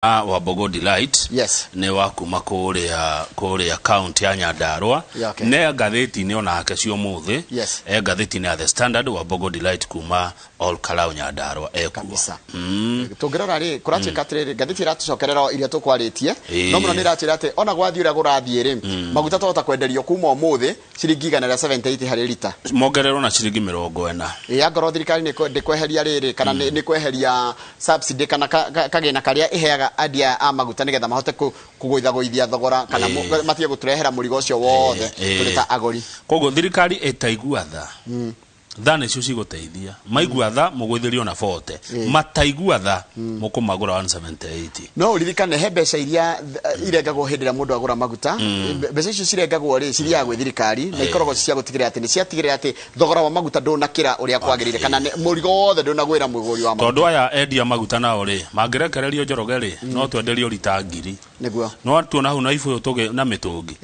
Wa Bogo Delight. Nĩ wa kuma kũrĩa county ya Nyandarua. Yeah, okay. Ne ngathĩti-inĩ onake cio mũthĩ. E ngathĩti-inĩ ya The Standard, wa Bogo Delight kuma Ol Kalou, Nyandarua ekuo. Kabisa. Tũngĩrora rĩ, kũratuĩka atĩrĩrĩ, ngathĩti ĩratũcokerera o iria tũkwarĩtie. No mũno nĩ ĩratwĩra atĩ ona gwathiĩ ũrĩa kũrathiĩ rĩ, maguta twahota kwenderio kuma ũmũthĩ ciringi 178 harĩ rita. Mongererwo na ciringi 40. Ĩ angorwo thirikari ndĩkweheria rĩrĩ kana nĩ kweheria subsidy kana kagĩna karĩa ĩheaga endia a maguta nĩgetha mahote kũgũithagũithia thogora kana matige gũtũrehera mũrigo ũcio wothe tũrĩ ta agũri. Koguo thirikari ĩtaigua tha, tha nĩcio cigũteithia. Maigua tha, mũgũithĩrio na 40. Mataigua tha, mũkũmagũra 178. No ũririkane he mbeca iria irengagwo hĩndĩ ĩrĩa mũndũ agũra maguta. Mbeca icio cirengagwo rĩ, cithiaga gwĩ thirikari na ikoragwo ci cia gũtigĩrĩra atĩ nĩ ciatigĩrĩra atĩ thogora wa maguta ndũnakĩra ũrĩa kwagĩrĩire kana mũrigo wothe ndũnagwĩra mũgũri wa maguta. Tondũ aya endia maguta nao rĩ, mangĩrekererio, Njoroge rĩ, no twenderio rita 1000. No tuona hau na ibũyũ tũgĩ na mĩtũngi.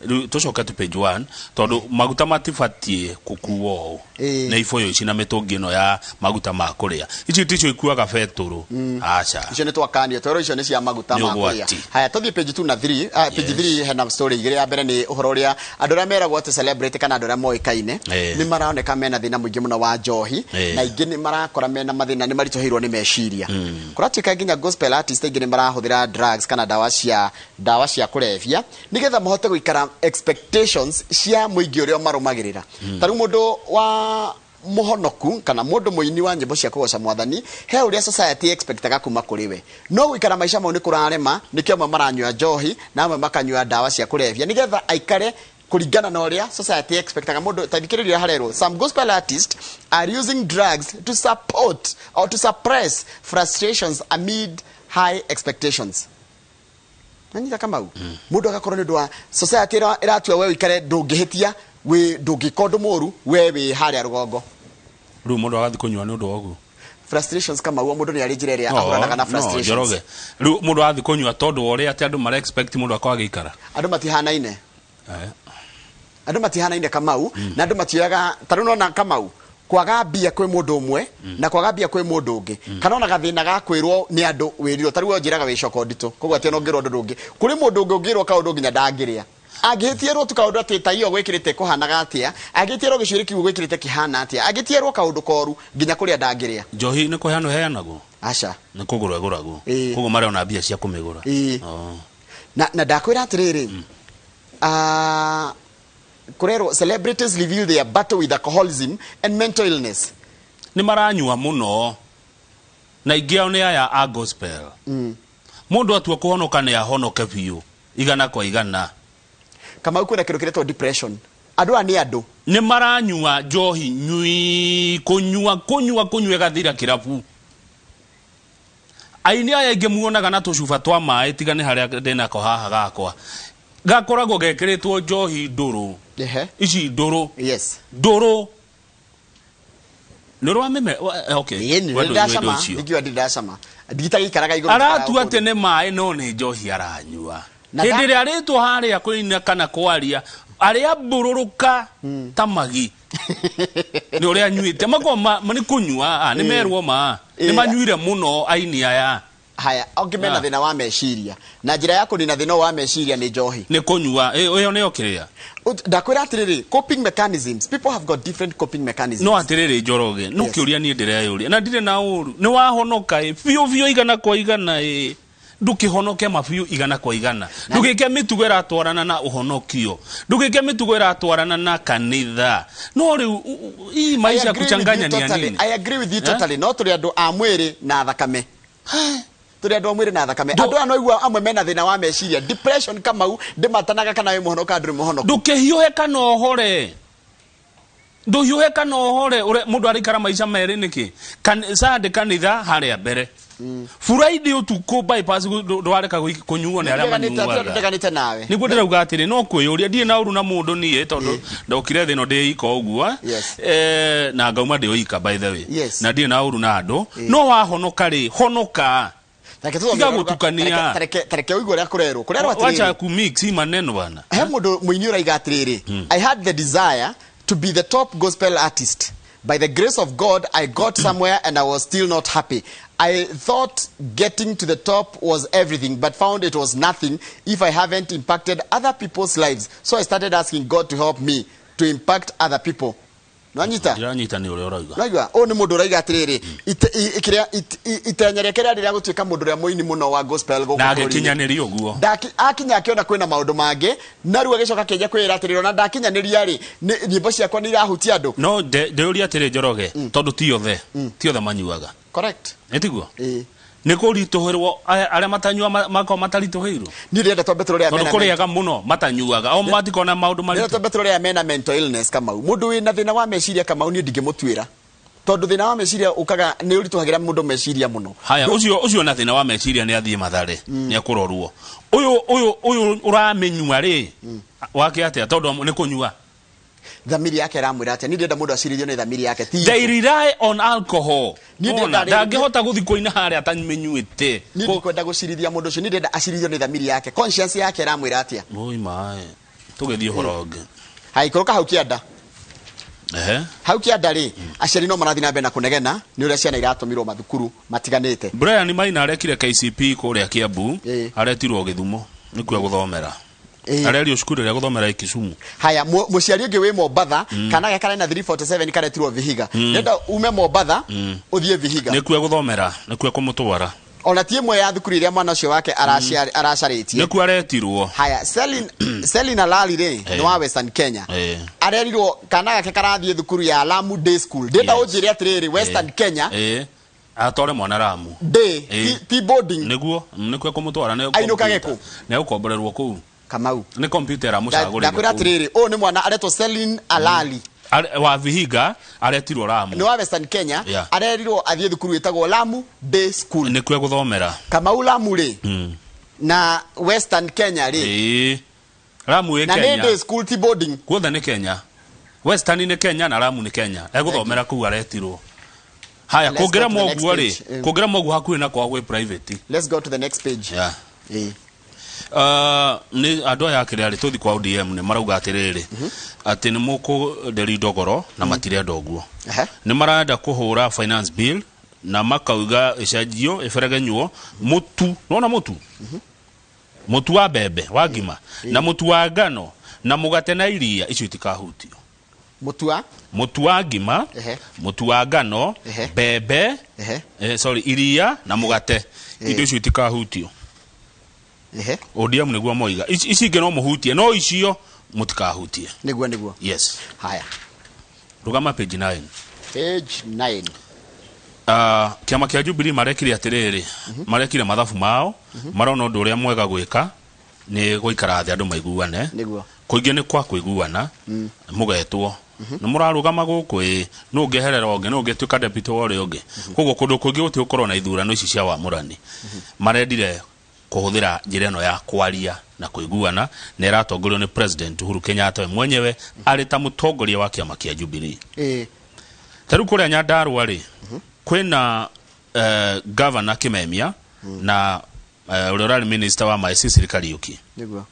Rĩu tũcoke tu page one, tondũ maguta matibatiĩ gũkuo ũũ na ibũyũ ici na mĩtũngi ĩno ya maguta ma kũrĩa. Ici ticio ikuaga betũrũ, aca. Icio nĩ twakanio twerwo icio nĩ cia maguta Nĩ ma kũrĩa. Ũgwati. Haya, tũthiĩ page 2 na 3. Page 3 hena story igĩrĩ. Ya mbere nĩ ũhoro ũrĩa andũ arĩa meragwo atĩ celebrity kana andũ arĩa moĩkaine nĩ maroneka mena thĩna mũingĩ mũno wa njohi na aingĩ nĩ marakora mena mathĩna, nĩ maritũhĩirwo nĩ meciria. Kũratuĩka nginya gospel artist aingĩ nĩ marahũthĩra drugs kana ndawa cia kũrebia nĩgetha mahote gũikara expectations cia mũingĩ ũrĩa marũmagĩrĩra. Ta rĩu mũndũ wa mũhonoku kana mũndũ mũini wa nyĩmbo cia kũgoca Mwathani, he ũrĩa society expectaga kuma kũrĩ we, no gũikara maica mau nĩ kũrarema. Nĩkĩo amwe maranyua njohi na amwe makanyua ndawa cia kũrebia nĩgetha aikare kũringana na ũrĩa society expectaga mũndũ. Ta thikĩrĩria harerwo, some gospel artists are using drugs to support or to suppress frustrations amid high expectations. Nanyita, Kamau, mũndũ agakorwo nĩ ũndũ wa society ĩratua we ũikare ndũngĩhĩtia, wĩ ndũngĩka ũndũ mũru, we wĩ harĩa rũgongo. Rĩu mũndũ agathiĩ kũnyua nĩ ũndũ wa ũguo. Frustrations, Kamau, o mũndũ nĩ arĩ njĩra ĩrĩa ahũranaga na No, frustrations. Njoroge, rĩu mũndũ agathiĩ kũnyua tondũ wa ũrĩa atĩ andũ mara expect mũndũ akorwo agĩikara. Andũ matihanaine. Andũ matihanaine, Kamau, na andũ matioyaga. Ta rĩu nona, Kamau, kwaga mbia kwĩ mũndũ ũmwe na kwaga mbia kwĩ mũndũ ũngĩ, kana ona gathĩna ga kwĩrwo nĩ andũ wĩrirwo. Ta rĩu we ũnjĩraga wĩ coko nditũ, koguo atĩ ona ũngĩrwo ũndũ ndũngĩ kũrĩ mũndũ ũngĩ ũngĩrwo kaũndũ nginya ndangĩrĩa angĩhĩtierwo tu kaũndũ atĩ ta iyo gwĩkĩrĩte kũhanaga atĩa, angĩhĩtierwo gĩcuĩrĩ kiu gwĩkĩrĩte kĩhana atĩa, angĩtierwo kaũndũ koru nginya kũrĩa ndangĩrĩa. Njohi nĩ kũheanwo heanagwo? Aca. Nĩ kũgũrwo ĩgũragwo. Koguo marona mbia cia kũmĩgũra. Oh. Na ndakwĩra atĩrĩrĩ, kũrerwo celebrities reveal their battle with alcoholism and mental illness. Nĩ maranyua mũno na ingĩ ao nĩ aya a gospel. Mũndũ atua kũhonoka nĩ ahonoke biũ igana kwa igana. Kamau, kwĩna kĩndũ kĩretwo depression. Andũ aya nĩ andũ. Nĩ maranyua njohi nyui, kũnyua kũnyua kũnyua ĩgathira kĩrabu. Aini aya aingĩ muonaga na tũcuba twa maĩ, tiga nĩ harĩa ndĩnako haha gakwa gakoragwo gekĩrĩtwo njohi ndũrũ. Ici ndũrũ. Ndũrũ nĩ ũrĩ wamĩme okay. Ĩĩ, nĩ We ndũnyua indo ndacama. icio. Ndingiuga ndĩ ndacama, ndigitagĩikaraga igũrũ. Aratua atĩ nĩ maĩ no nĩ njohi aranyua. Na Hĩndĩ ĩrĩa arĩtwo harĩa kũina kana kwaria, arĩa mbũrũrũka ta magi nĩ ũrĩa anyuĩte makorwo nĩ kũnyua, nĩ merwo ma nĩ manyuire mũno aini aya. Haya, angĩ mena thĩna wa meciria na njĩra ya kũnina thĩna ũyũ wa meciria nĩ njohi. Nĩ kũnyua. Ĩyo nĩyo kĩrĩa. Ndakwĩra atĩrĩrĩ, coping mechanisms, people have got different coping mechanisms. No atĩrĩrĩ, Njoroge, no kĩũria niĩ ndĩreyũria na ndirĩ na ũru, nĩ wahonoka ĩ biũ biũ igana kwa igana ĩ? Ndũkĩhonoke ma biũ igana kwa igana, ndũgĩke mĩtugo ĩratwarana na ũhonokio, ndũgĩke mĩtugo ĩratwarana na kanitha. No rĩu hii I maisha agree with you kuchanganya ni ya totally. nini? I agree with you Eh? totally. No tũrĩ andũ a mwĩrĩ na thakame, tũrĩ andũ a mwĩrĩ na thakame. Andũ aya no igua amwe mena thĩna wa meciria, depression, Kamau, ndĩmatanaga kana wĩ mũhonoka kana ndũrĩ mũhonoku. Ndũkĩhiũhe kana ũhore, ndũhiũhe kana ũhore. Mũndũ araikara maica merĩ nĩkĩ? Sunday kanitha harĩa mbere, Friday ũtukũ bypass ndwareka kũnyuo nĩ arĩa manyuaga. Ndeganĩte nawe. Nĩguo ndĩrauga atĩrĩ, no kwĩyũria, ndirĩ na ũru na mũndũ niĩ tondũ ndokire thĩ ĩno ndĩ ika ũguo. Na ngauma ndĩ oika, by the way. Na ndirĩ na ũru na andũ, no wahonoka rĩ, honoka. Reke tũthome Tiga gũtukania. Tareke ũigue ũrĩa kũrerwo. Kũrerwo atĩrĩrĩ, Wacha kumix hii maneno, bana. He mũndũ mũini ũraiga atĩrĩrĩ, "I had the desire to be the top gospel artist, By the grace of God, I got somewhere and I was still not happy. I thought getting to the top was everything, but found it was nothing if I haven't impacted other people's lives. So I started asking God to help me to impact other people. Nwanyita? Ndiranyita nĩ ũrĩa ũrauga. Naigua ũyũ nĩ mũndũ ũraiga atĩrĩrĩ, kĩrĩa itenya rĩake rĩarĩ rĩa gũtuĩka mũndũ ũrĩa mũini mũno wa gospel gũkũ Na bũrũri-inĩ. agĩkinyanĩria ũguo. Akinya akĩona kwĩna maũndũ mangĩ, na rĩu agĩcoka akĩanjia kwĩra atĩrĩrĩ, ona ndakinyanĩria rĩ, nyĩmbo ciakwa nĩ irahutia andũ. No ndĩũrie atĩrĩ Njoroge, tondũ ti othe manyuaga. Correct. Nĩ tiguo? Ĩĩ. Nĩ kũritũhĩrwo arĩa matanyua makoragwo mataritũhĩirwo. Niĩ ndĩrenda twambe tũrore arĩa Tondũ mena kũrĩaga mũno matanyuaga, o matikona maũndũ Ndĩrenda maritũ. twambe tũrore arĩa mena mental illness Kamau. Mũndũ wĩna thĩna wa meciria Kamau niĩ ndingĩmũtuĩra. Tondũ thĩna wa meciria ũkaga nĩ ũritũhagĩra mũndũ meciria mũno. Haya, ũcio na thĩna wa meciria nĩ athiĩ Mathare, nĩ ekũrorwo. Ũyũ ũramĩnyua rĩ, wake atĩa? Tondũ nĩ kũnyua. Thamiri yake ĩramwĩra atĩa? Niĩ ndĩrenda mũndũ acirithio nĩ thamiri yake, ti They rely on alcohol. Niĩ ndĩrenda Ona, rĩrĩ- ndangĩhota gũthiĩ kũina harĩa atamĩnyuĩte. Niĩ ndikwenda gũcirithia mũndũ ũcio, niĩ ndĩrenda acirithio nĩ thamiri yake. Conscience yake ĩramwĩra atĩa? Oi maĩ. Tũgĩthiĩ ũhoro ũngĩ. Hai, ikũrũka hau kĩanda. Hau kĩanda rĩ, aciari no marathiĩ na mbere na kũnegena nĩ ũrĩa ciana iratũmirwo mathukuru matiganĩte. Brian Maina arekire KCP kũrĩa Kiambu, aretirwo Gĩthumo nĩkuo gũthomera. Arerio cukuru ĩrĩa gũthomera ĩ Kisumu. Haya, mũciari ũngĩ wĩ Mombatha, kana gake karĩ na 347 karetirwo Vihiga. Nenda ume Mombatha, ũthiĩ Vihiga. Nĩkuo gũthomera, nĩkuo kũmũtwara. Ona ti ĩmwe ya thukuru ĩrĩa mwana ũcio wake aracarĩtie. Nĩkuo aretirwo. Haya, Selin Alali rĩ, nĩ wa Western Kenya. Arerirwo kana gake karathiĩ thukuru ya Lamu Day School. Ndĩrenda ũnjĩre atĩrĩrĩ, Western Kenya. Atware mwana Lamu. Day, ti boarding. Nĩguo, nĩkuo kũmũtwara, nĩ Ainũkage computer. kũ? Nĩ egũkomborerwo kũu. Kamau. Nĩ computer ĩramũcagũrĩire Ndakwĩra kũu. atĩrĩrĩ, ũyũ nĩ mwana aretwo Selin Alali. Wa Vihiga aretirwo Lamu. Nĩ wa Western Kenya, arerirwo athiĩ thukuru ĩtagwo Lamu Day School. Nĩkuo gũthomera. Kamau Lamu rĩ, na Western Kenya rĩ. Lamu ĩ Na nĩ Kenya. day school ti boarding. Guothe nĩ Kenya. Western nĩ Kenya na Lamu nĩ Kenya. Egũthomera kũu aretirwo. Haya, Let's go kũngĩra to the next mũguo rĩ, page. kũngĩra mũguo hakuhĩ na kwao gwĩ private. Let's go to the next page. Nĩ andũ aya akĩrĩa rĩ, tũthiĩ kwa ODM nĩ marauga atĩrĩrĩ, atĩ nĩ mũkũnderia ndogoro na matirenda ũguo. Nĩ marenda kũhũra finance bill na makauga ĩcenjio, ĩberegenywo mũtu, nĩwona mũtu? Mũtu wa mbembe, wa ngima, na mũtu wa ngano, na mũgate na iria, icio itikahutio. Mũtu wa? Mũtu wa ngima, mũtu wa ngano, mbembe, sorry, iria na mũgate. Indo icio itikahutio. ODM nĩguo moiga. Ici ingĩ no mũhutie, no icio mũtikahutie. Nĩguo, nĩguo. Yes. Haya. Rũgama page 9. Page 9. Kĩama kĩa Jubilee marekire atĩrĩrĩ, marekire mathabu mao, marona ũndũ ũrĩa mwega gwĩka nĩ gũikara thĩ andũ maiguane. Nĩguo. Kũingĩ nĩ kwa kũiguana, mũgetwo. Nĩ mũrarũgama gũkũ ĩ, nũ ũngĩeherera ũngĩ, nũ ũngĩtuĩka deputy wa ũrĩa ũngĩ. Koguo kũndũ kũingĩ gũtigũkorwo na ithurano ici cia wamũrani. Marendire kũhũthĩra njĩra ĩno ya kwaria na kũiguana, na ĩratongorio nĩ President Uhuru Kenyatta we mwenyewe arĩ ta mũtongoria wa kĩama kĩa Jubilee. Ta rĩu kũrĩa Nyandarua rĩ, kwĩna Governor Kimemia na ũrĩa ũrarĩ minister wa maĩ Cecily Kariuki. Nĩguo.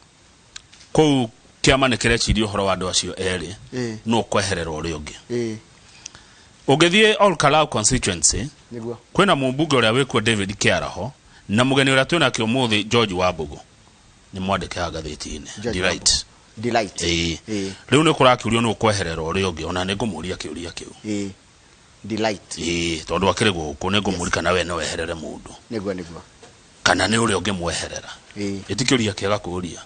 Kũu kĩama nĩ kĩreciria ũhoro wa andũ acio erĩ, nũ ũkweherera ũrĩa ũngĩ. Ũngĩthiĩ Ol Kalou constituency, Nĩguo. kwĩna mũmbunge ũrĩa wĩkuo David Kĩaraho na mũgeni ũrĩa twĩnake ũmũthĩ George Wambugu. Nĩ mwandĩke haha ngathĩti-inĩ. George Delight. Wambugu. Delight. Rĩu nĩ kũrakĩũrio nũ ũkweherera ũrĩa ũngĩ, ona nĩ ngũmũria kĩũria kĩu. Delight. Tondũ akĩrĩ gũkũ nĩ ngũmũria kana we no weherere mũndũ. Nĩguo, nĩguo. Kana nĩ ũrĩa ũngĩmweherera. Ĩti kĩũria kĩega kũũria.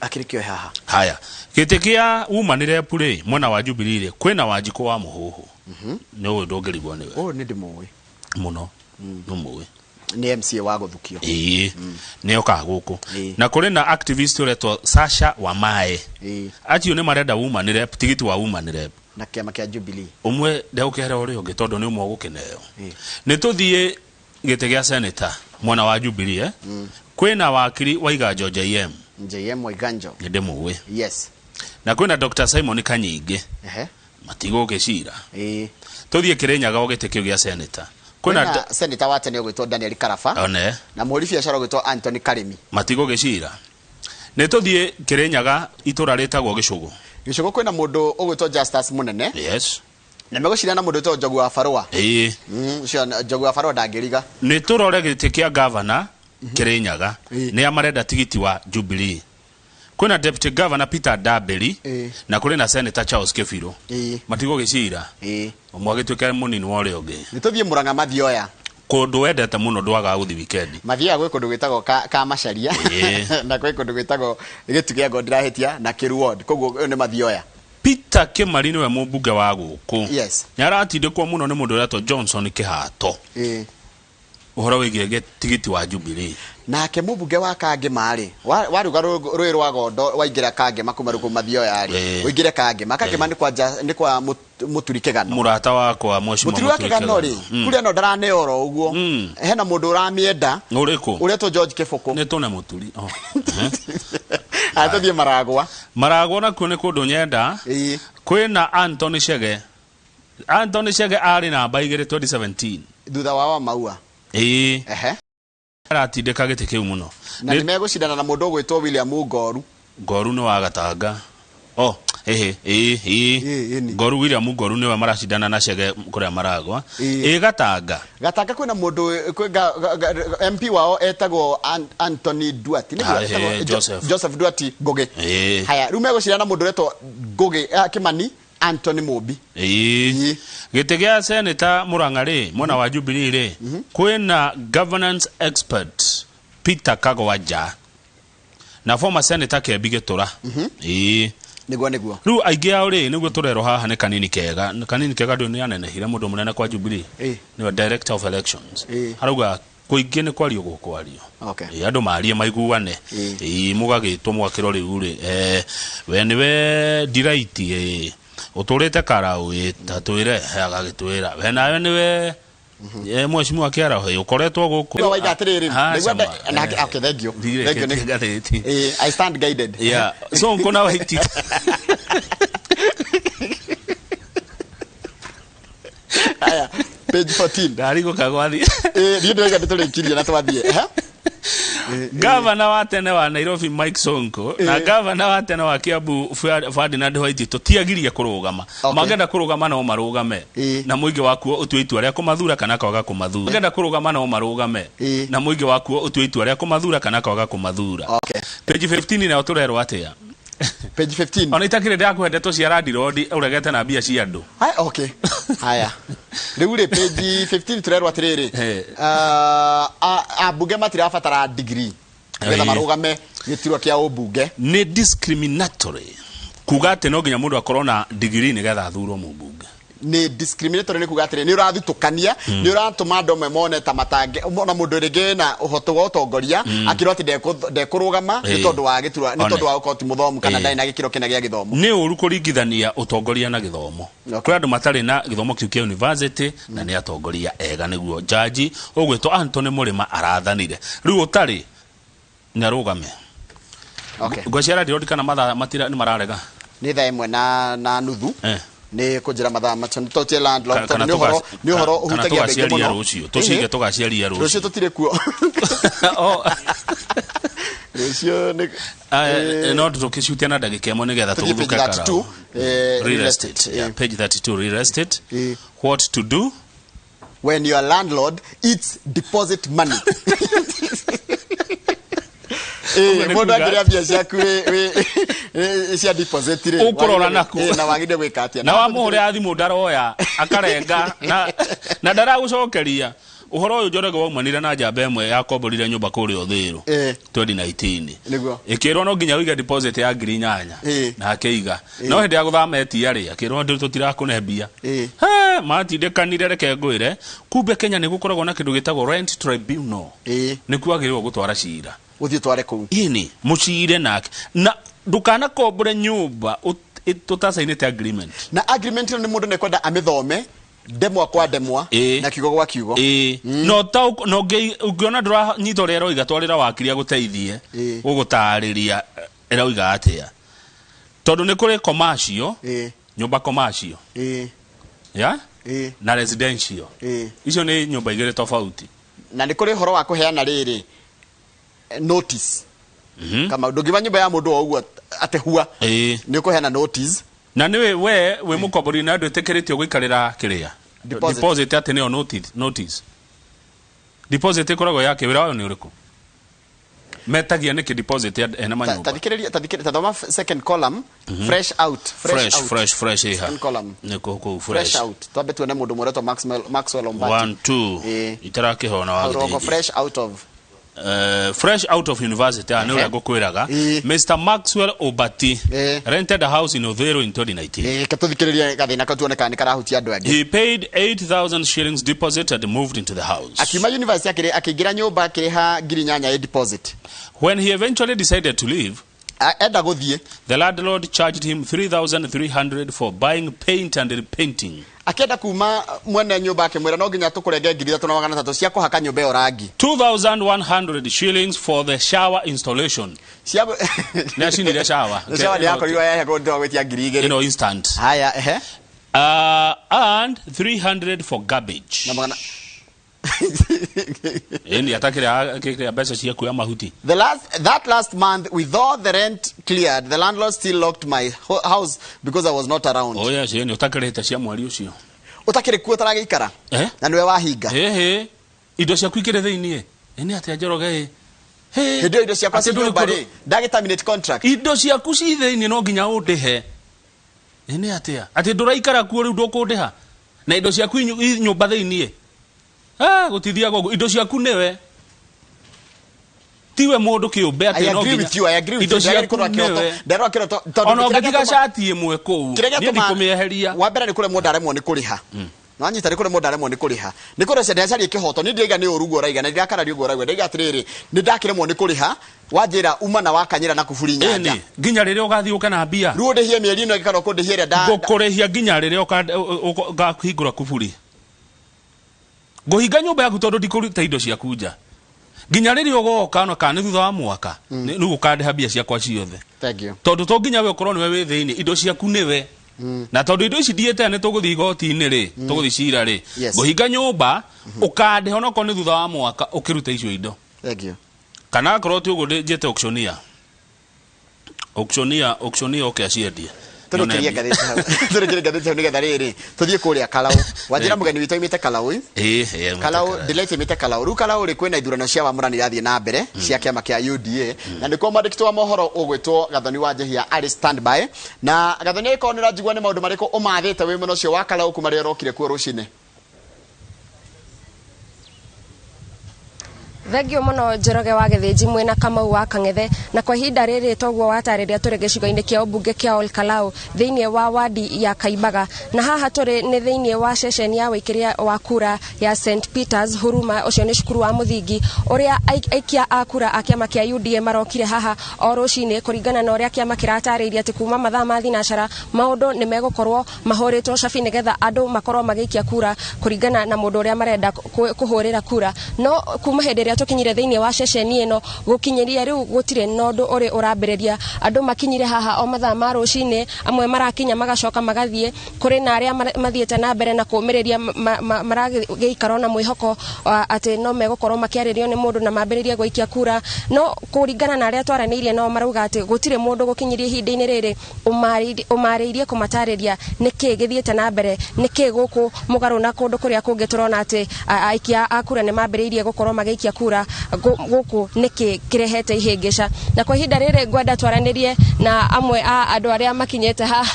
Akĩrĩ kĩoe haha. Haya, gĩtĩ kĩa Woman Rep rĩ, mwena wa Jubilee rĩ, kwĩna Wanjikũ wa Mũhũhũ. Nĩ ũyũ ndũngĩrigwo nĩwe. Ũyũ nĩ ndĩmũĩ. Mũno. Nĩ mũĩ. Nĩ MCA wa gũthukio. Nĩ okaga gũkũ. Na kũrĩ na activist ũretwo Sasha Wamae. Acio nĩ marenda Woman Rep, tigiti wa Woman Rep. Na kĩama kĩa Jubilee. Ũmwe ndegũkĩhera ũrĩa ũngĩ tondũ nĩ ũmwe ũgũkĩneo. Nĩ tũthiĩ gĩtĩ gĩa senator mwena wa Jubilee? Kwĩna wakiri Waiganjo JM. JM Waiganjo. Nĩ ndĩmũĩ. Yes. Na kwĩna Dr. Simon Kanyingĩ. Matigũgĩcira. Tũthiĩ Kĩrĩnyaga o gĩtĩ kĩu gĩa senator. Kwĩna Kwĩna senator wa tene ũgwĩtwo Daniel Karaba. One. Na mũhũri biacara ũgwĩtwo Anthony Karimi. Matigũgĩcira. Nĩ tũthiĩ Kĩrĩnyaga itũra rĩtagwo Gĩcũgũ. Gĩcũgũ kwĩna mũndũ ũgwĩtwo Justus Mũnene. Yes. Na megũcindana na mũndũ wĩtagwo Njogu wa Barũa. Ĩĩ. Ũcio Njogu wa Barũa ndangĩriga. Nĩ tũrore gĩtĩ kĩa gavana Kĩrĩnyaga. Nĩ a marenda tigiti wa Jubilee. Kwĩna Deputy Governor Peter Ndambĩri na kũrĩ na Senator Charles Kĩbirũ. Matigũgĩcira. Ũmwe agĩtuĩke mũnini wa ũrĩa ũngĩ. Nĩ tũthiĩ Mũrang'a Mathioya. Kũndũ wendete mũno ndwagaga gũthiĩ wikendi. Mathioya gwĩ kũndũ gwĩtagwo Kamacharia na gwĩ kũndũ gwĩtagwo Gĩtu kĩa Ngo ndirahĩtia na Kĩru Ward. Koguo ũyũ nĩ Mathioya. Peter Kĩmari nĩwe mũmbunge wa gũkũ. Yes. Nĩ aratindĩkwo mũno nĩ mũndũ ũretwo Johnson Kĩhato. Ũhoro wĩgiĩ tigiti wa Jubilee. Nake mũmbunge wa Kangema rĩ, waruga rũĩ rwa Gondo waingĩra Kangema kuma rũkũ Mathioya rĩ, ũingĩre Kangema. Kangema nĩ kwa nĩ kwa Mũturi Kĩgano. Mũrata wakwa mheshimiwa Mũturi wa Kĩgano rĩ, kuria no ndaraneo oro ũguo. Hena mũndũ ũramĩenda. Ũrĩkũ? Ũretwo George Kĩbũkũ. Nĩ tũne Mũturi. Oh. Aya tũthiĩ Maragwa. Maragwa nakuo nĩ kũndũ nyenda. Kwĩna Anthony Chege. Anthony Chege arĩ namba igĩrĩ 2017. Thutha wa Wamaua. Ĩĩ. Aratindĩka gĩtĩ kĩu mũno. Na nĩ megũcindana na mũndũ ũgwĩtwo William Ngoru. Ngoru nĩ wa Gatanga. Oh, ehe, ĩĩ, ĩĩ. Ngoru William Ngoru nĩwe maracindana na Chege kũrĩa Maragwa. Ĩĩ Gatanga. Gatanga kwĩna mũndũ kwĩ MP wao etagwo Anthony Duarte. Nĩguo Joseph. Joseph Duarte Ngũgĩ. Haya, rĩu megũcindana na mũndũ ũretwo Ngũgĩ Kĩmani Anthony Mũmbi. Ĩĩ. Gĩtĩ gĩa Senator Murang'a rĩ, mwena wa Jubilee rĩ, kwĩna governance expert Peter Kagwanja na former Senator Kembi Gĩtũra. Ĩĩ. Nĩguo nĩguo. Rĩu aingĩ ao rĩ, nĩguo tũrerwo haha nĩ Kanini Kega. Kanini Kega ndũĩ nĩ anenehire mũndũ mũnene kwa Jubilee. Nĩwe director of elections. Arauga kũingĩ nĩ kwario gũkwario. Okay. Andũ marie maiguane. Ĩĩ mũgagĩtwo mwakĩro rĩu rĩ. We nĩwe Delight ũtũrĩte Karau ta twĩre agagĩtwĩra. We nawe nĩwe mheshimiwa Kĩaraho ũkoretwo gũkũ. Nĩguo waiga atĩrĩrĩ, nĩguo na okay, thank you. Thank you. I stand guided. Yeah. So nkona waiti. Haya, page 14. Ndarigwo kagwathi. Niĩ ndĩrauga nĩtũrĩkirie na twathiĩ. Gavana wa tene wa Nairobi Mike Sonko na gavana wa tene wa Kiambu Ferdinand Waititu tũtiagirie kũrũgama. Mangĩenda kũrũgama no marũgame. Na mũingĩ wakuo ũtue itua rĩa kũmathura kana kwaga kũmathura. Mangĩenda kũrũgama no marũgame. Na mũingĩ wakuo ũtue itua rĩa kũmathura kana kwaga kũmathura. Page 15 nayo tũrerwo atĩa? Page 15. Ona itakĩrĩ ndakũhe ndeto cia landlord ũregete na mbia cia andũ. Haya, okay. Haya. Rĩu rĩ page 15 tũrerwo atĩrĩrĩ. Ambunge matirabatara degree nĩgetha marũgame gĩturwa kĩa ũmbunge. Nĩ discriminatory kuga atĩ no nginya mũndũ akorwo na degree nĩgetha athurwo mũmbunge. Nĩ discriminatory nĩ kuga atĩrĩ nĩ ũrathutũkania, nĩ ũratũma andũ amwe mone ta matange ona mũndũ rĩngĩ na ũhoto wa ũtongoria akĩrwo atĩ ndekũrũgama nĩ tondũ wa gĩturwa, nĩ tondũ wa gũkorwo ti mũthomu kana ndarĩ na gĩkĩro kĩna gĩa gĩthomo. Nĩ ũru kũringithania ũtongoria na gĩthomo. Kũrĩ andũ matarĩ na gĩthomo kĩu kĩa university na nĩ atongoria ega nĩguo jaji ũgwĩtwo Anthony Mũrĩma arathanire. Rĩu ũtarĩ nĩ arũgame. Ngwĩciria landlord kana mathaa matira nĩ mararega. Nĩ thaa ĩmwe na nuthu. Nĩ kũnjĩra mathaa macio nĩ tũtie landlord tondũ nĩ ũhoro nĩ ũhoro ũhutagia andũ aingĩ mũno. Rũciũ tũcige tũgaciaria rũciũ. Rũciũ tũtirĩ kuo. Rũciũ nĩ no tũkĩcutia na ndagĩka ĩmwe nĩgetha tũgũthũke Karau. Real estate. Yeah, page 32 real estate. What to do when your landlord eats deposit money. Mũndũ angĩrĩa mbia ciaku cia deposit rĩ, ũkũrora naku na wagĩrĩire gwĩka atĩa? Na wamũhũrĩra thimũ ndaroya akarenga na ndaragũcokeria. Ũhoro ũyũ Njoroge waumanire na njamba ĩmwe yakomborire nyũmba kũrĩa Ũthĩrũ 2019. Nĩguo. Ĩkĩrwo no nginya ũige deposit ya 8,000 na akĩiga. No hĩndĩ ya gũthama etia rĩ, akĩrwo ndũ tũtirakũne mbia. He, matindĩkanire reke ngwĩre, kumbe Kenya nĩ gũkoragwo na kĩndũ gĩtagwo rent tribunal. Nĩkuo agĩrĩirwo gũtwara cira. Ũthiĩ ũtware kũu. Ĩni, mũcire nake. Na ndũkanakombore nyũmba tũtacainĩte agreement. Na agreement ĩno nĩ mũndũ nĩekwenda amĩthome ndemwa kwa ndemwa na kiugo gwa kiugo. No no ũngĩona ndũranyita ũrĩa ĩroiga twarĩra wakiri agũteithie gũgũtarĩria ĩroiga atĩa. Tondũ nĩ kũrĩ commercial, nyũmba commercial. Ya? Na residential. Icio nĩ nyũmba igĩrĩ tofauti. Na nĩ kũrĩ ũhoro wa kũheana rĩrĩ notice. Kama ndũngiuma nyũmba ya mũndũ o ũguo atĩ hua. Nĩ ũkũheana notice. Na nĩ we wĩ mũkombori na ndwĩtĩkĩrĩtio gũikarĩra kĩrĩa Deposit. Atĩ nĩyo notice. Deposit ĩkoragwo yake wĩra wayo nĩ ũrĩkũ? Metagia nĩkĩ deposit ya ene manyũmba? Tathikĩrĩria, tathikĩrĩria, tathoma second column, fresh out, fresh, Fresh out. Fresh, fresh iha. Second column. Nĩ kũu fresh fresh. Out, twambe tuone mũndũ mweretwo Maxwell Ombati. 1 2 itarakĩhona wa Rũgongo gĩthĩnji. Fresh out of Fresh out of university, nĩ ũrĩa ngũkwĩraga. Mr Maxwell Obati rented a house in Uthiru in 2019. Ĩĩ, ke tũthikĩrĩrie gathĩna kau tuone kana nĩ karahutia andũ angĩ. He paid 8,000 shillings deposit and moved into the house. Akiuma university akĩingĩra nyũmba akĩrĩha 8,000 ĩ deposit. When he eventually decided to leave, Enda gũthiĩ, the landlord charged him 3,300 for buying paint and repainting. Akĩenda kuma, mwene nyũmba akĩmwĩra no nginya tũkũrenge 3,300 cia kũhaka nyũmba ĩyo rangi. 2,100 shillings for the shower installation. Cia Nĩ acinire shower. Shower nĩ yakorirwo yahegwo ndĩwa gwĩtia 2,000. Ĩno instant. Haya, ehe. And 300 for garbage. Na magana Ĩni atakĩrĩa kĩrĩa mbeca cia kuoya mahuti. The last that last month, with all the rent cleared, the landlord still locked my house because I was not around. Oh yes, ĩni ũtakĩrĩte cia mweri ũcio. Ũtakĩrĩ kuo ũtaragĩikara Eh? na nĩwe wahinga. Ĩhĩ. Indo ciaku ikĩrĩ thĩiniĩ. Ĩni atĩa Njoroge ĩ? Hĩ. Hĩndĩ ĩyo indo ciakwa Atĩ ci ndũrĩ nyũmba kũndũ- rĩ, ndagĩ terminate contract. Indo ciaku ci thĩiniĩ no nginya ũndĩhe. Ĩni atĩa? Atĩ ndũraikara kuo rĩu ndũkũndĩha. Na indo ciaku i nyũmba thĩiniĩ. Ah, gũtithiaga ũguo. Indo ciaku nĩwe. Tiwe mũndũ kĩũmbe atĩ I no agree nginya. with you, I agree with Indo you. Ndagĩrĩirwo ciaku kũrora kĩroto. nĩwe. Ndarora kĩroto tondũ Ona kĩrĩa ũngĩtiga gĩatũma- cati ĩmwe kũu, kĩrĩa niĩ gĩatũma- ndikũmĩeheria. Wa mbere nĩ kũremwo ndaremwo nĩ kũrĩha. Nwanyita, nĩ kũremwo ndaremwo nĩ kũrĩha, nĩ kũreca ndacaria kĩhoto. Niĩ ndiraiga nĩ ũru ũguo ũraiga na ndirakararia ũguo ũrauga. Ndaiga atĩrĩrĩ, nĩ ndakĩremwo nĩ kũrĩha, wanjĩra uma na wakanyĩra na kuburi nyanja. Ĩni, nginya rĩrĩa ũgathiĩ ũke na mbia. Rĩu ũndĩhie mĩeri ĩno ĩngĩ kana ũkũndĩhia ĩrĩa Ngũkũrĩhia nginya rĩrĩa ũkahingũra kuburi. Ngũhinga nyũmba yaku tondũ ndikũruta indo ciaku nja. Nginya rĩrĩa ũgoka ona kana nĩ thutha wa mwaka, rĩu ũkandĩha mbia ciakwa ciothe. Thank you. Tondũ to nginya we ũkorwo nĩwe wĩ thĩinĩ, indo ciaku nĩwe. Na tondũ indo ici ndiĩte nĩ tũgũthiĩ igoti-inĩ rĩ, tũgũthiĩ cira rĩ. Ngũhinga nyũmba, ũkandĩha onokorwo nĩ thutha wa mwaka ũkĩruta icio indo. Thank you. Kana akorwo ti ũguo njĩte auctioneer. Auctioneer, auctioneer oke aciendie. Tũrĩkĩrie ngathĩti hau, tũrĩkĩrie ngathĩti hau nĩgetha rĩrĩ tũthiĩ kũrĩa Kalau. Wanjĩra mũgeni witũ aimĩte Kalau. Ĩĩ, ĩĩ, Kalau aimĩte Kalau. Delight aimĩte Kalau. Rĩu Kalau rĩ, kwĩna ithurano cia wamũrani irathiĩ na mbere cia kĩama kĩa UDA, na nĩkuo mwandĩki wa mohoro ũgwĩtwo Gathoni wa Njehia arĩ standby. Na Gathoni, angĩkorwo nĩ ũranjigua, nĩ maũndũ marĩkũ ũmathĩte wĩ mwena ũcio wa Kalau kuma rĩrĩa ũrokire kuo rũcinĩ? Thengio mũno Njoroge wa Gĩthĩnji mwĩna Kamau wa Kang'ethe. Na kwa ihinda rĩrĩ, toguo watarĩria, tũrĩ gĩcigo-inĩ kĩa ũmbunge kĩa Ol Kalou thĩinĩ wa wadi ya Kaimbaga, na haha tũrĩ nĩ thĩinĩ wa ceceni ya wĩikĩria wa kura ya St Peters Huruma. Ũcio nĩ cukuru wa mũthingi ũrĩa aikia a kura a kĩama kĩa UDA marokire haha o rũcinĩ, kũringana na ũrĩa kĩama kĩratarĩirie atĩ kuma mathaa ma thinacara maũndũ nĩ megũkorwo mahũrĩtwo cabi nĩgetha andũ makorwo magĩikia kura kũringana na mũndũ ũrĩa marenda kũhũrĩra kura. No kuma hĩndĩ ĩrĩa tũkinyire thĩinĩ wa ceceni ĩno gũkinyĩria rĩu, gũtirĩ na ũndũ ũrĩ ũrambĩrĩria. Andũ makinyire haha o mathaa ma rũcinĩ, amwe marakinya magacoka magathiĩ. Kũrĩ na arĩa mathiĩte na mbere na kũmĩrĩria, maragĩikara na mwĩhoko atĩ no megũkorwo makĩarĩrio nĩ mũndũ na mambĩrĩrie gũikia kura. No kũringana na arĩa twaranĩirie nao, marauga atĩ gũtirĩ mũndũ gũkinyĩria ihinda-inĩ rĩrĩ ũmarĩirie kũmatarĩria nĩkĩ gĩthiĩte na mbere, nĩkĩ gũkũ mũgarũ na kũndũ kũrĩa kũngĩ tũrona atĩ aikia a kura nĩ mambĩrĩirie gũkorwo magĩikia kura, gũkũ nĩkĩ kĩrehete ihĩngĩca. Na kwa ihinda rĩrĩ ngwenda twaranĩrie na amwe a andũ arĩa makinyĩte haha,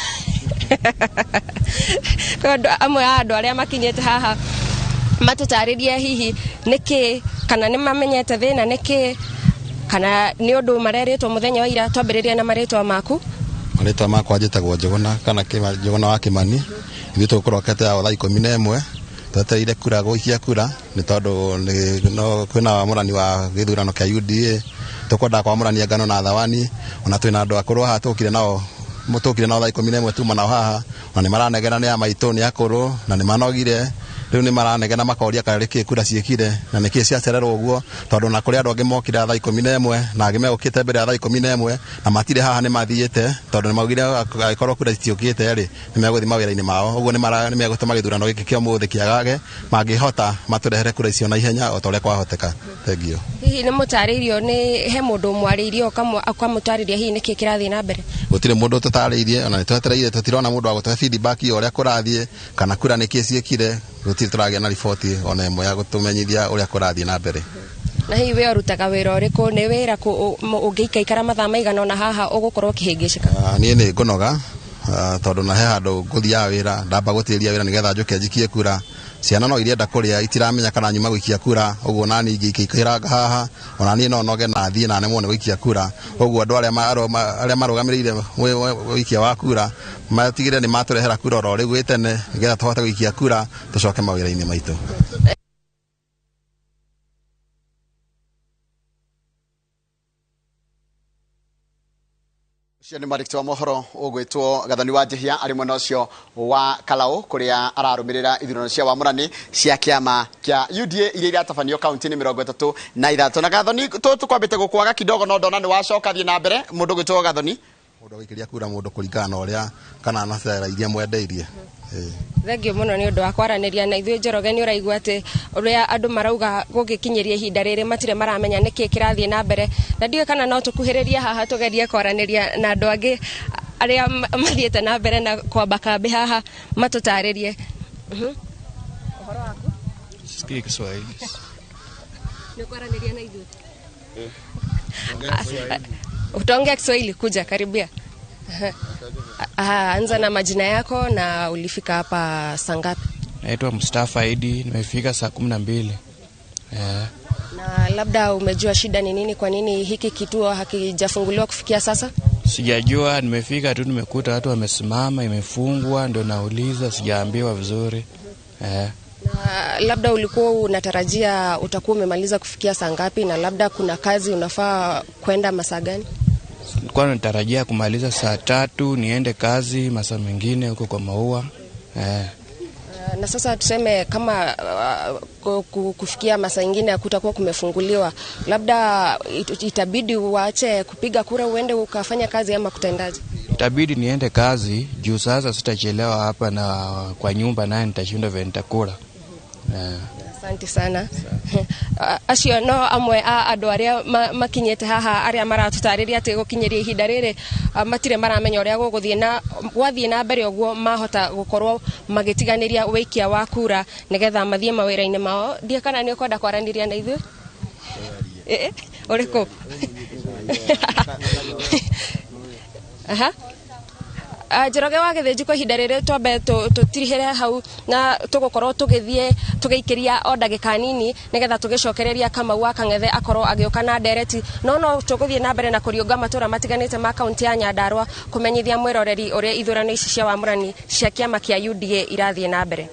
amwe a andũ arĩa makinyĩte haha matũtarĩrie hihi nĩkĩ, kana nĩ mamenyete thĩna nĩkĩ, kana nĩ ũndũ marerĩtwo mũthenya wa ira. Twambĩrĩrie na marĩtwa maku. Marĩtwa makwa njĩtagwo Njũgũna kana Njũgũna wa Kĩmani. Ithuĩ tũkũrokete o thaa 11, twetereire kura, gũikia kura, nĩ tondũ no kwĩna wamũrani wa gĩthurano kĩa UDA. Tũkwendaga kwamũrania ngano na thawani. Ona twĩna andũ akũrũ haha, tũkire nao thaa 11, tuma nao haha, ona nĩ maranegena, nĩ a maitũ, nĩ akũrũ na nĩ manogire. Rĩu nĩ maranegena makoria kana nĩkĩ kura ciĩkire na nĩkĩ ciacererwo ũguo, tondũ na kũrĩ andũ angĩ mokire thaa 11 na angĩ megũkĩte mbere ya thaa 11 na matirĩ haha, nĩ mathiĩte, tondũ nĩ maugire angĩkorwo kura citiũkĩte rĩ, nĩ megũthiĩ mawĩra-inĩ mao. Ũguo nĩ megũtũma gĩthurano gĩkĩ kĩa ũmũthĩ kĩagage. Mangĩhota matũrehere kura icio na ihenya o ta ũrĩa kwahoteka. Thengiũ. Hihi. Hihi nĩ mũtarĩirio, nĩ he mũndũ mwarĩirio ũkamũtarĩria hihi nĩkĩ kĩrathiĩ na mbere? Gũtirĩ mũndũ tũtarĩirie, ona nĩ twetereire, tũtirona mũndũ wa gũtũhe feedback ya ũrĩa kũrathiĩ kana kura nĩkĩ ciĩkire. Gũtirĩ tũragĩa na riboti ona ĩmwe ya gũtũmenyithia ũrĩa kũrathiĩ na mbere. Na hihi we ũrutaga wĩra ũrĩkũ? Nĩ wĩra ũngĩikaikara mathaa maigana ona haha ũgũkorwo ũkĩhĩngĩcĩka? Niĩ nĩ ngũnoga, tondũ na he handũ ngũthiaga wĩra, ndamba gũtĩria wĩra nĩgetha njũke njikie kura. Ciana no irenda kũrĩa, itiramenya kana nyuma gũikia kura, ũguo nani ingĩikairanga haha ona niĩ no noge na thiĩ na nemwo nĩ gũikia kura. Ũguo andũ arĩa marũgamĩrĩire ũikia wa kura matigĩrĩre nĩ matũrehera kura oro rĩu gwĩ tene nĩgetha tũhote gũikia kura tũcoke mawĩra-inĩ maitũ. Ũcio nĩ mwandĩki wa mohoro ũgwĩtwo Gathoni wa Njihia arĩ mwena ũcio wa Kalau kũrĩa ararũmĩrĩra ithurano cia wamũrani cia kĩama kĩa UDA iria iratabanio kaunti-inĩ 36. Na Gathoni, tũkwambĩte gũkwaga kidogo no ndona nĩ wacoka, thiĩ na mbere. Mũndũ ũgwĩtwo Gathoni. Mũndũ agũikĩria kura mũndũ kũringana na ũrĩa kana na cera iria mwendeirie. Thengio mũno nĩ ũndũ wa kwaranĩria na ithuĩ. Njoroge, nĩ ũraigua atĩ ũrĩa andũ marauga gũgĩkinyĩria ihinda rĩrĩ matirĩ maramenya nĩkĩ kĩrathiĩ na mbere, na ndiũĩ kana no tũkuhĩrĩrie haha tũgerie kwaranĩria na andũ angĩ arĩa mathiĩte na mbere na kwamba kambĩ haha matũtarĩrie. Ũhoro waku? Sikii Kiswahili. Nĩ kwaranĩria na ithuĩ? Utaongea Kiswahili? Kuja karibia. Aha, anza na majina yako na ulifika hapa saa ngapi? Naitwa Mustafa Idi, nimefika saa 12. Na labda umejua shida ni nini, kwa nini hiki kituo hakijafunguliwa kufikia sasa? Sijajua, nimefika tu nimekuta watu wamesimama, imefungwa, ndio nauliza, sijaambiwa vizuri. Na labda ulikuwa unatarajia utakuwa umemaliza kufikia saa ngapi, na labda kuna kazi unafaa kwenda masaa gani? Nilikuwa natarajia kumaliza saa 3 niende kazi masaa mengine huko kwa maua. Na sasa tuseme kama kufikia masaa mengine kutakuwa kumefunguliwa, labda itabidi uache kupiga kura uende ukafanya kazi ama kutendaje? Itabidi niende kazi juu sasa sitachelewa hapa na kwa nyumba naye nitashinda vile nitakula. Asante sana. Acio no amwe a andũ arĩa makinyĩte haha arĩa maratũtarĩria atĩ gũkinyĩria ihinda rĩrĩ matirĩ maramenya ũrĩa gũgũthiĩ, na gwathiĩ na mbere ũguo mahota gũkorwo magĩtiganĩria wĩikia wa kura nĩgetha mathiĩ mawĩra-inĩ mao. Ndiĩ kana nĩ ũkwenda kwaranĩria na ithuĩ? Ũrĩkũ? Aha. Njoroge wa Gĩthĩnji, kwa ihinda rĩrĩ twambe tũtirihĩre hau na tũgũkorwo tũgĩthiĩ tũgĩikĩria o ndagĩka nini nĩgetha tũgĩcokereria Kamau wa Kang'ethe akorwo agĩũka na ndereti, no tũgũthiĩ na mbere na kũriũnga matũra matiganĩte ma kaunti ya Nyandarua kũmenyithia mwĩroreri ũrĩa ithurano ici cia wamũrani cia kĩama kĩa UDA irathiĩ na mbere.